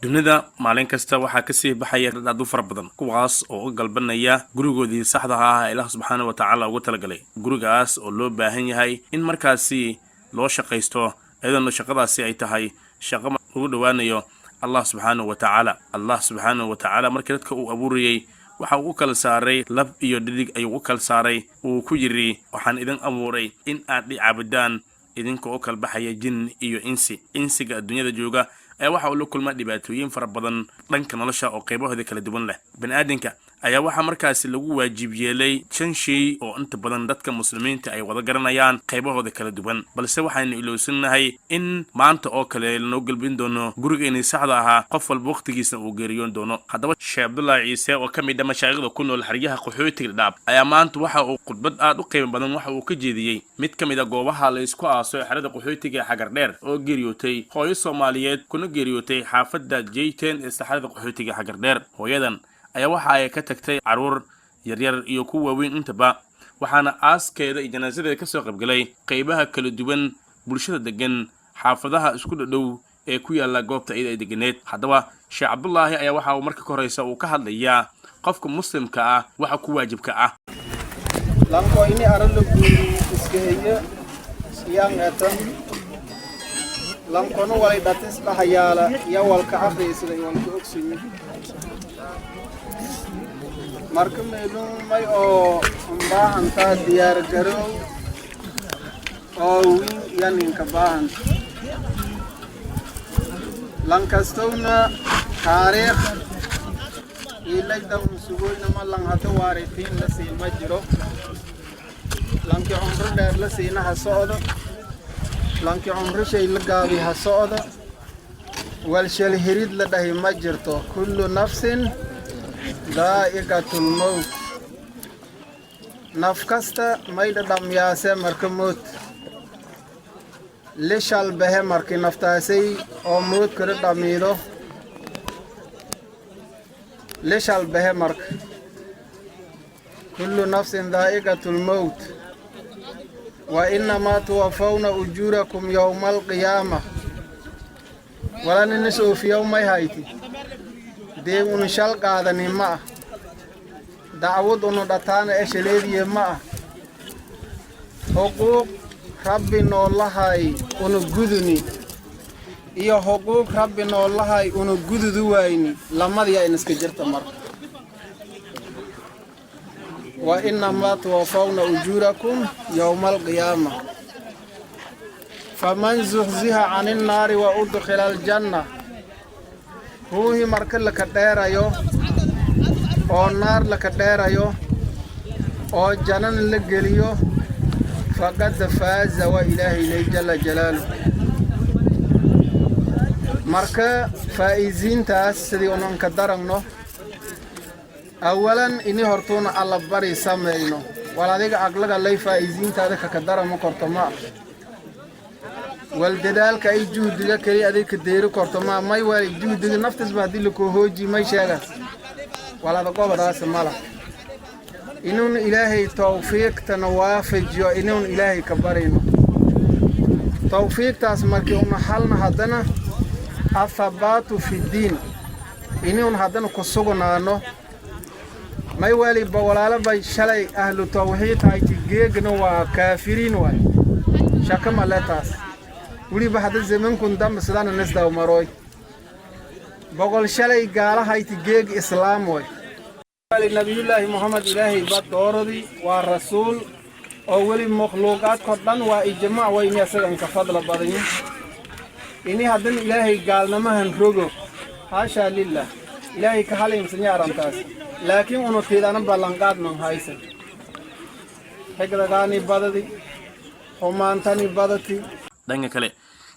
Dunida maalin kasta waxaa kasii baxaya dad aad u fara badan, kuwaas oo u galbanaya gurigoodii saxda ah ee Ilaah subxaana wa tacaala ugu talagalay, gurigaas oo loo baahan yahay in markaasi loo shaqaysto, iyadoona shaqadaasi ay tahay shaqo ugu dhowaanayo Allah subxaanahu wa tacaala. Allah subxaanahu wa tacaala markii dadka uu abuurayey, waxa uu u kala saaray lab iyo dhidig ayuu u kala saaray. Uu ku yidhi: "Waxaan idin abuuray in aad i caabudaan idinka oo kala baxaya jin iyo insi." Insiga adduunyada jooga ayaa waxa uu la kulmaa dhibaatooyin fara badan dhanka nolosha oo qaybahooda kala duwan leh. Bani aadamka ayaa waxaa markaasi lagu waajib yeelay shan shay oo inta badan dadka Muslimiinta ay wada garanayaan qaybahooda kala duwan, balse waxaynu ilowsannahay in maanta oo kale lanoo gelbin doono gurigeennii saxda ahaa, qof walba waqtigiisna uu geeriyoon doono. Haddaba, Sheekh Cabdullaahi Ciise oo ka mid ah mashaaikhda ku nool xeryaha qaxootiga Dhadhaab ayaa maanta waxa uu khudbad aad u qiimo badan waxa uu ka jeediyey mid ka mid ah goobaha la isku aaso ee xerada qaxootiga ee Xagardheer, oo geeriyootay hooyo Soomaaliyeed, kuna geeriyootay xaafadda Jayten ee saxarada qaxootiga Xagardheer. Hooyadan ayaa waxa ay ka tagtay carruur yaryar iyo kuwa waaweyn intaba, waxaana aaskeeda iyo janaasadeeda kasoo qaybgalay qaybaha kala duwan bulshada degan xaafadaha isku dhadhow ee ku yaala goobta iyada ay deganeed. Haddaba, Sheekh Cabdulaahi ayaa waxa uu marka ka horeysa uu ka hadlayaa qofka Muslimka ah waxa ku waajibka ah. Lanko ini arala guuri iska eye iyang eta lankona walay dhatis dhahayaala iyo walka akhriisada iyo walka ogsinyi. Marka meelun may oo baahantaa diyaar garow oo wiin iyo ninka baahanta. Lankastowna taariikh iilayda un sugoyna ma lang hata waaritiin la siin ma jiro. Lanki cumro dheer la siina ha socdo, lanki cumro shay la gaabi ha socdo, walshal hirid la dhahi ma jirto. Kullu nafsin daa'iqatul mowt. Naf kasta may dhadhamyaase marka mood lishal bahe. Marki naftaasay oo mood kala dhamiido lishal bahe. Marka kullu nafsin daa'iqatul mowt wa innamaa tuwafawna ujuurakum yowma alqiyaama. Wala nina soofiyaw may hayti dee unu shal qaadani ma ah, dacwad unu dhataana eshaleediye ma ah, xuquuq Rabbi noolahay unu guduni iyo xuquuq Rabbi noolahay unu gududu wayni, lamadiya in iska jirta. Marka wa innamaa tuwafawna ujuurakum yowma alqiyaama faman zuxziha cani nnaari wa udkhila aljanna. Ruuhii marka laka dheerayo oo naar laka dheerayo oo jannana la geliyo, faqad faaza. Waa Ilaahay lay jalla jalaaluh. Marka faa'iisiintaas sidii unan ka daragno, awalan ini hortuuna alla bari samayno. Wal adiga aqlaga lay faa'iisiintaada kaka darama korto ma, wal dadaalka ay juhdiga keli adiga ka deeri korto ma. May wal juhdiga naftisba haddii lakoo hooji may sheegas walada qobadaas mala. Inuun Ilaahay tawfiiqtana waafajiyo, inuun Ilaahay ka barino tawfiiqtaas. Markii una halna haddana athabaatu fi ddiin, inuun haddana ku sugnaano. May waliba walaalo bay shalay ahlu tawxiid hayti, geegna waa kaafiriin waay, shaka male taas. Weliba hadda zamankun dambe sidana nisdaw maroy boqol shalay gaala hayti, geeg islaam way. Nabiyullaahi Moxamed Ilaahay ba dooradii, waa rasuul oo weli makhluuqaadkoo dhan waa ijmaac wayni asagan ka fadla badanyi. Ini haddana Ilaahay gaalnamahan rogo, haashaa lilah, Ilaahay ka halimsanya arrantaas. Laakiin unu tiidana ballanqaad man haysan, xigdagaani badadi, xumaantani badati. Dhanka kale,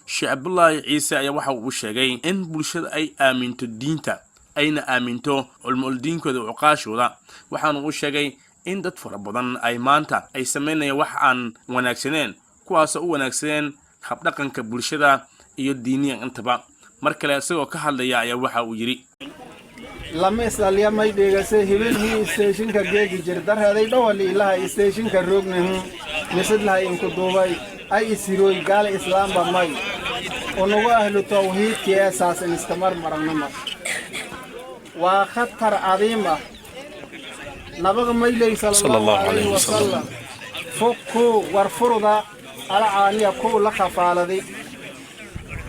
Sheekh Cabdulaahi Ciise ayaa waxa uu sheegay in bulshada ay aaminto diinta, ayna aaminto culmuuldiinkooda, cuqaashooda. Waxaana uu sheegay in dad fara badan ay maanta ay samaynayaan wax aan wanaagsaneen, kuwaasoo u wanaagsaneen habdhaqanka bulshada iyo diiniya intaba. Mar kale isagoo ka hadlaya ayaa waxa uu yidhi: Lama isdhalya may dhegase hebelhii isteeshinka geegi jir darheeday dhowali ilaha isteeshinka roognahu misidlahay inku duubay ay isirooy gaala islaamba may. Unugu ahlu tawxiidkii eesaas in iskamar maragnama waa khatar cadiim ah. Nabaga mayley sala allahu calayhi wasalam, fukkuu war furuda alcaaniya kuw la khafaaladay.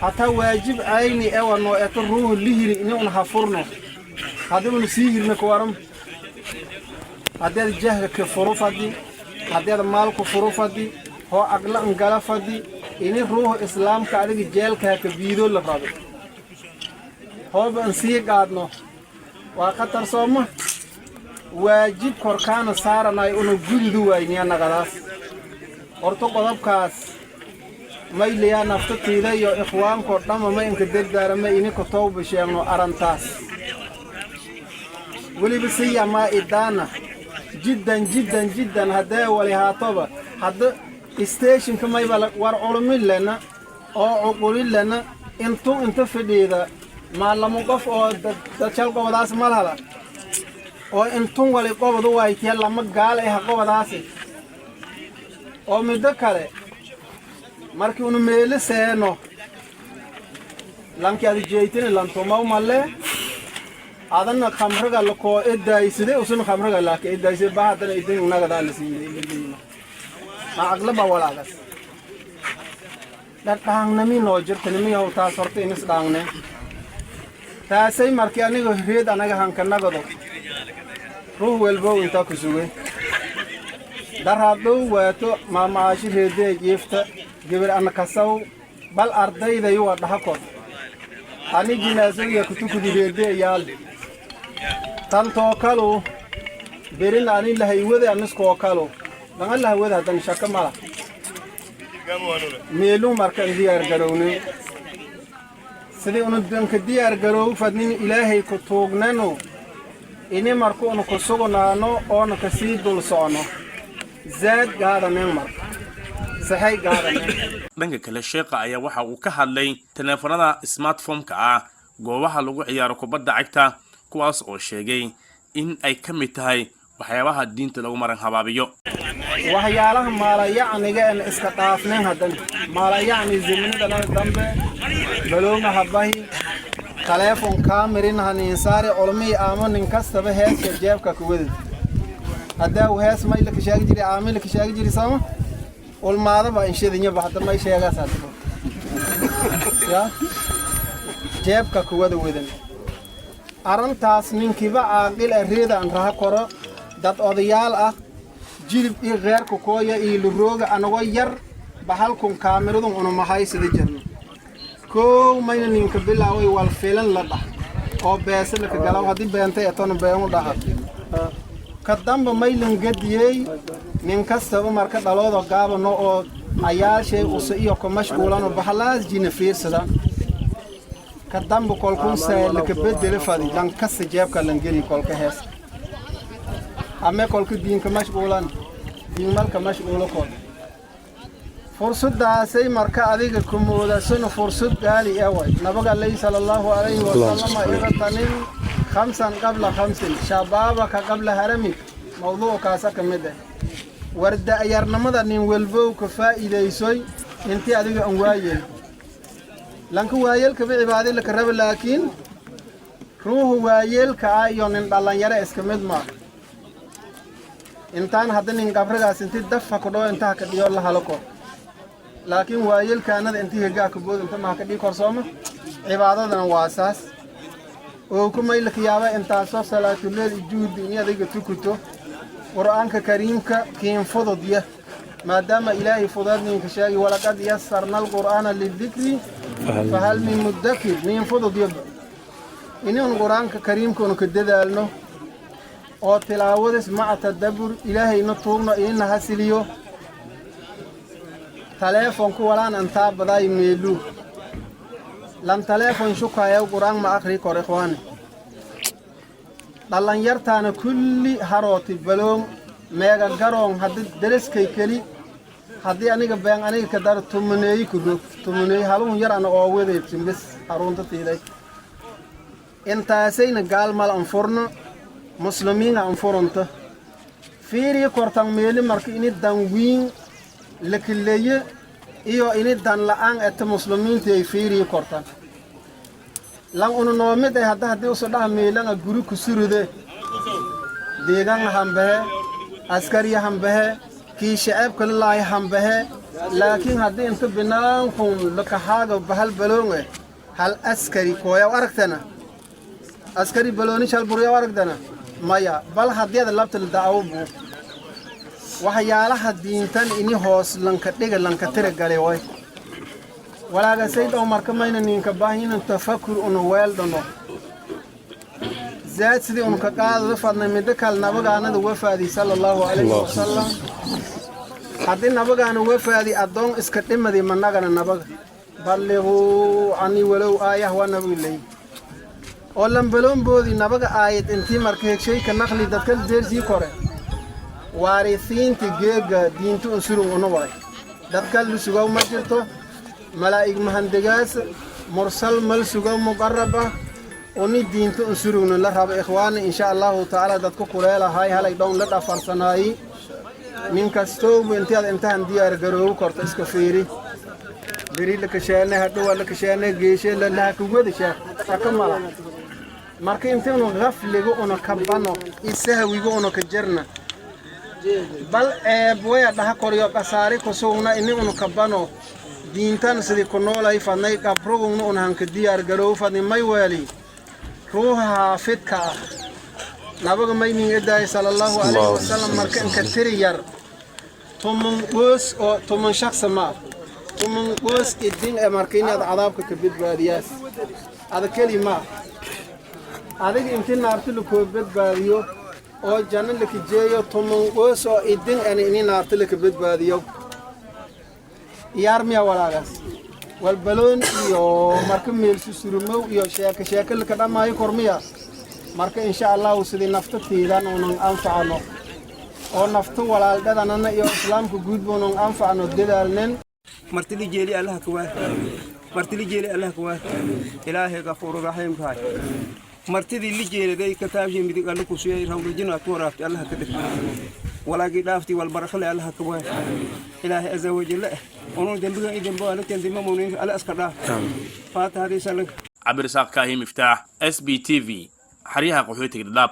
Hataa waajib ayni ewa noo eto ruuhu lihiri ini un hafurno. Haddii unu sii hirna kawaram, haddeed jahga ka furu fadi, haddeed maalku furu fadi, hoo aqla ngala fadi, ini ruuhu islaamka adiga jeelka ha ka biido la rabo. Hooba an sii qaadno waa khatar, sooma? Waajib korkaana saaranay unu gududu wayniya naqadaas. Horta qodobkaas mayliyaa naftatiida iyo ikhwaankoo dhamma ma inka dardaarama ininka towba sheegno arrantaas. Weliba siyamaa idaana jiddan jiddan jiddan. Haddee wali haatoba hadda stationka mayba war culumi lena oo cuquli lena intuu inta fidhiida maalamo qof oo dadshal qobadaas malhala oo intun wali qobadu waytiya lama gaal ah qobadaasi. Oo middo kale, markii unu meelo seeno lanki adi jeeytini lantumaw malle adana khamriga lakoo edayside usun khamriga laka edayside ba haddana idin unagadaa la siiyey. Ma aqlaba walaagas dhadhaangnami noo jirta nimiyahow. Taas horta inis dhaangne taasay. Markii aniga reed anaga hankanagado ruux welbow intaa ku sugay daraadhow waato maamaashi reedee jiifta gibir ana kasaw bal ardayday waa dhaha kor ani jinaasadiya kutukudi reedee yaal tantoo kalu berin ani lahaywade aniskoo kalu danga lahawada haddan shaka mala meeluu. Markaan diyaar garownay sidii unu danka diyaar garoow fadnin Ilaahay ku tuugnano ini marku unu ku sugnaano oona ka sii dul socno zaad gaadanen marka saxay gaadanen. Dhanka kale, sheekha ayaa waxa uu ka hadlay taleefanada smartphone-ka ah goobaha lagu ciyaaro kubadda cagta, kuwaas oo sheegay in ay ka mid tahay waxyaabaha diinta lagu maran habaabiyo. Waxyaalaha maalayacniga en iska dhaafnen haddan maalayacni ziminidana dambe balowna habahi taleefon kaamirin haniinsaari culmihii aamo nin kastaba heeska jeebka ku wadid. Haddaa uu hees may laka sheegi jiri, aami laka sheegi jiri sooma ulmaadaba inshadinyaba hadda may sheegaas hadda ya jeebka kuwada wadan. Arrintaas ninkiiba caaqil ah reeda an raha koro dad odayaal ah jilib iyo kheerka kooya iyo lurooga anagoo yar bahalkun kaamiradun unumahay sida jirno. Kow mayna ninka bilaaway wal filan la dhah oo beese laka galaw haddii beentay etona beenu dhaha ka damba maylan gadiyey. Nin kastaba marka dhaloodo gaabano oo ayaashay use iyo ku mashquulano bahalaas jina fiirsada. Ka damba kolkun see laka bedele fadi lan kasta jeebka lan geli kolka hees ame kolka diinka mashquulan diinmalka mashquulo kol fursadaasay. Marka adiga ku moodasano fursad gaali ah way. Nabaga alayhi sala allahu alayhi wasalama iqtanim khamsan qabla khamsin, shabaabaka qabla haramik, mawduucaasa ka mid ah. War da'yarnimada nin walbow ka faa'iidaysoy intii adiga an waayel lanka waayeelkaba cibaade laka raba, laakiin ruuhu waayeelka ah iyo nin dhallanyaro iska mid maa. Intaan hadda nin qabragaas inti dafa ku dhoo intaha ka dhiyo la halo kor, laakiin waayeelkaanada intii hegaa ka bood inta maha ka dhii kor sooma. Cibaadadana waa saas oo ku maylaka yaaba intaasoo salaatuleel iyo juhdi in adiga tukuto. Qur'aanka kariimka kiin fududya maadaama Ilaahay fudaad ninka sheegay, walaqad yasarna alqur'aana lidikri fahal min muddakir. Nin fududyaba inuun Qur'aanka kariimka ka dadaalno oo tilaawadis maca tadabbur Ilaahayna tuugno inina hasiliyo. Taleefonku walaan antaa badaay meelu lan taleefon shukaya Qur'aan ma akhri kor. Ikhwaani, dhallanyartaana kulli harooti baloon meega garoon haddi deriskay keli haddii aniga been aniga ka daro tumaneeyi ku rog tumaneeyi haluun yar ana oo wadeebsin bes harunta tiiday intaasayna gaal mal anfurno muslimiina anfurunta fiiriyi kortan meeli. Marka ini danwiin lakileeye Iyo ini dan la'aan eta muslimiinta ay fiiriyi kortan lan unu noomid ay hadda haddii usu dhaha meelanga guri ku surude, deegan hambahe, askariya hambahe, kii shaceebka la laay hambahe. Laakiin haddii inta binaankun lakaxaaga bahal baloonge, hal askari kooyaw aragtana, askari balooni shal buryaw aragtana maya. Bal haddii ada labta la da'awbu waxyaalaha diintan ini hoos lanka dhiga lanka tira galay way walaagasay dhow. Marka mayna ninka baahinan tafakur una weeldhano zaad sidii un ka qaadada fadnay. Middo kale, nabagaanada wafaadi, sala Allahu calayhi wasalam. Haddii nabagaana wafaadi, addoon iska dhimadi managana. Nabaga "Balliquu canii walow aayah" waa nabiga leey oo lambaloonboodii nabaga aayad intii marka hegshayka naqli dadka deersii kore. Waarisiinta geega diinta un surun una waay, dadka lu sugaw ma jirto, malaa'ig mahandegaas mursal mal sugaw muqarab ah uni diinta un surugna la rabo. Ikhwaani, insha Allahu tacaala, dadka kuleelahay halay dhown la dhafarsanaayi. Nin kastowba intii aad intahan diyaar garoobu korto, iska fiiri. Beri la kashaane, hadhowa la kashaane, geeshe laha kugwada sheekh aka mala. Marka intaynu gafliga una ka bano, isahwiga una ka jirna, bal ceeb waya dhaha koryo qasaari kusugna ini una ka bano, diintan sidii ku noolay fadnay, qabrugugna una hanka diyaar garoow fadnay. May weeli ruuxa haafidka ah nabaga maynin edaay, sala Allahu calayhi wasalam. Marka inka tiri yar 10 qoos oo 10 shaqsi ma ah, 10 qoos idin ee marka inaad cadaabka ka badbaadiyaas ada keli ma adiga inti naarta lakoo badbaadiyo oo janno laka jeeyo, 10 qoos oo idin ana ini naarta laka badbaadiyo iyaar miya walaagaas walbaloon iyo marka meelsusurumow iyo sheeko sheeko laka dhammaayo kormiya. Marka insha Allahu sidii nafta tiidan unan anfacno oo nafta walaaldhadanana iyo islaamka guudba unan anfacno dadaalnen. Martili jeeli Allah kawaar, martili jeeli Allah kawaar. Ilaahay gafuuru raxiimkahay, martidii li jeeliday kataabshay midig alla ku suyay, rawlajina ku waraabtay Allah ka dhig, walaagii dhaaftii walbarakale Allah kawaar. Ilaahay aza wajalla unun dembiga i dembo alla tendima munin alla iska dhaaf. Faatahadii salag. Cabdirasaaq Kaahi Miftaax, SB TV, xeryaha qaxootiga Dhadhaab.